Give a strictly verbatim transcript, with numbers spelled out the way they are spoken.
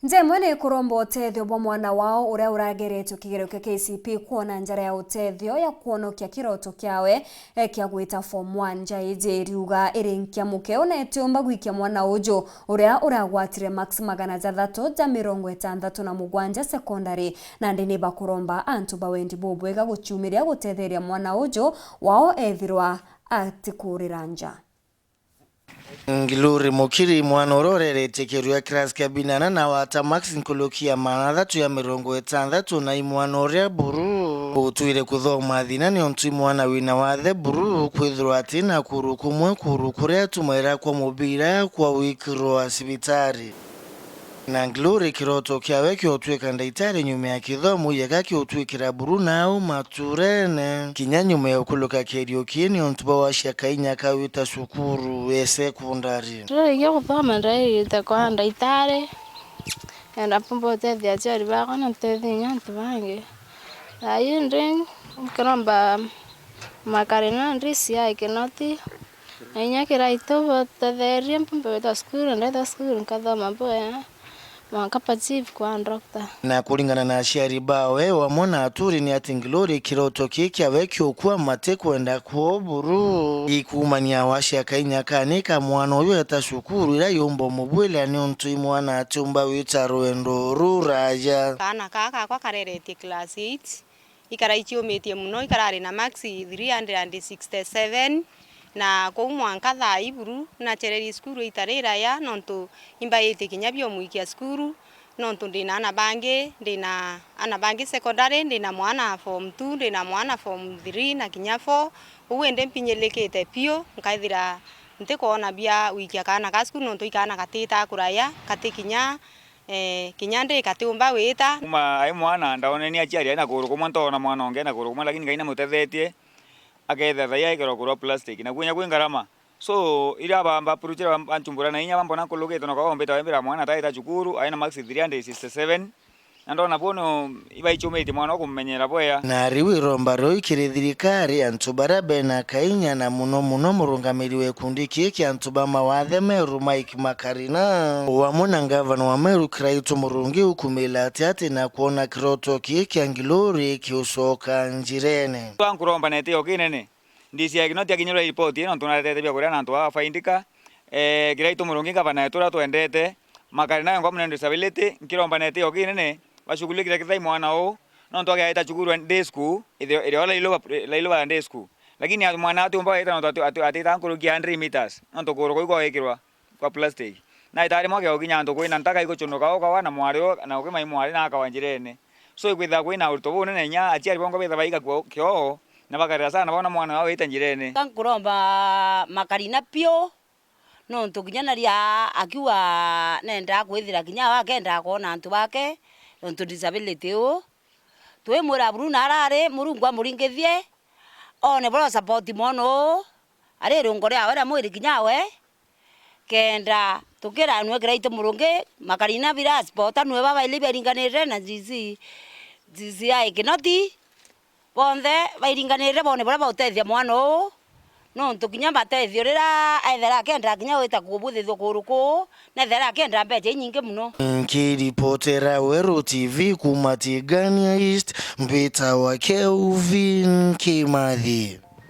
Nja imwe ni kuromba utethio bwa mwana wao uria urageretwe kigerio kia K C P kwona njara ya utethio ya kwonokia kiroto kiawe, eh, kia gwita form one. Nja iji iriuga iri nkia mukeo na itiumba gwikia mwana uju uria uragwatire marks magana jathatu ja mirongo itantatu na mugwanja secondary. Nandi ni bakuromba antu ba wendi bubwega guciumiria gutetheria mwana uju wao ethirwa atikurira nja. Ngiluri Mukiri, mwana uria ureretie kigerio kia kirasi kia binana na wata marks nkuruki ya magana athatu ya mirongo itantatu, na i mwana uria buru utwire kuthoma thina niontu i mwana wina wathe buru kwithirwa ati na kuru kumwe kuru kuria atumaira kwa mubira kwa wikirwa cibitari. Na Glory kiroto kiawe kiotwika ndaitari nyuma ya kithomo yega kiotwikira buru nau maturene. Kinya nyuma ya ukuluka kigerio kii niontu bwa wacia kainya kawita cukuru e sekondari. Ndarikia kuthoma ndaigite kwa ndaitari, kenda mpumba utethia aciari bakwa na ntethia inya antu bangi. Thaa ii ndi nkiromba makarina ndisi ya Kinoti, na inya kiraitu botetherie mpumbe wita cukuru, ndeta cukuru nkathoma bwega mwanka pachieve kwa doctor. Na kuringana na aciari bawe, wamwe na aturi ni ati Glory kiroto kii kiawe kiukua mati kwenda kwoo buru. Ikumania wacia kainya kani ka mwana uyu eta cukuru ira yumba umubwira niuntu i mwana atiumba wita rwendo ruraja. Kaana kaa kakwa kareretie class eight, ikara iciumitie mono, ikarari na marks three hundred and sixty seven, na kuu mwanka thaa ii buru nacererie cukuru ita riraya, nontu imbaite kinya biomwikia cukuru, nontu ndina ana bangi, ndina ana bangi secondary, ndina mwana form two, ndina mwana form three na kinya four. Uu indi mpinyilikite piu, nkaithira ntikwona bia gwikia kaana ka cukuru, nontu i kaana gatitaa kuraya, gati kinya, eh, kinya ndi gatiumba wita. Kuma ai mwana, ndaoneni aciari ai na kuguru kumwe, ntoona mwana ungi ai na kuguru kumwe, lakini Ngai namutethetie, akethira thaai aikirwa kuguru plastic, na kunya kwi ngarama. So, iria ba, ba approachire ba, banchumbura na inya bambona nkulukite, na kwao mbita wembira mwana ataita cukuru, ai na marks three hundred sixty seven, na ndona bono ibaichumitie mwana wa kumumenyera bwea. Na riu iromba riu kiri thirikari, antu baria bena kainya, na muno muno murungamiri wa gikundi kii kia antu ba mawathe Meru, Mike Makarina, wamwe na ngavana wa Meru Kiraitu Murungi, ukumila ati ati na kwona kiroto kii kia Ngiluri kiucoka njirene. Twankuromba na itio kinene. D C ya Kinoti akinyirwa ripoti ino, nontu naretete bia kuria na antu baa bafaindika. Eh, Kiraitu Murungi, ngavana wetu uria twendete, Makarina wengwa muna disability, nkiromba na itio kinene, bashughulikire kithai mwana uu, nontu agiaita cukuru day school, ithio, irio lailu ba, lailu ba day school. Lakini mwana atiumba gaita nontu ati, ati, atitaa nkuruki ya hundred meters, nontu kuguru kuu kwawikirwa kwa plastic. Na itaari mwa kiao kinya antu kwina ntaka iguchunuka ukawa na mwari u, na ukimai mwari na akawa njirene. So, ikwithirwa kwina urito bunene, inya aciari bongwa bithirwa baika kuo, kioo, na bakarira sana boona mwana wao wita njirene. Ka nkuromba Makarina piu, nontu kinya naria akiuga nendaa kwithira kinya we akendaa kwona antu bake, nontu disability uu. Twimwira buru na arari, Murungu amuringithie, one buria support mwana uu, ari irungo riawe ria mwiri kinya we, kenda tukira nwe Kiraitu Murungi, Makarina bira spota nwe babaili bairinganirire na G C, G C I Kinoti, bonthe bairinganirire bone buria bautethia mwana uu, nontu kinya matethio riria ethera akenda kinya gwita kubuthithua kuguru kuu, nethera akenda mbecha inyingi mono. Nkiripotera Weru T V kuuma Tigania East, mbitawa Kelvin Kimathi.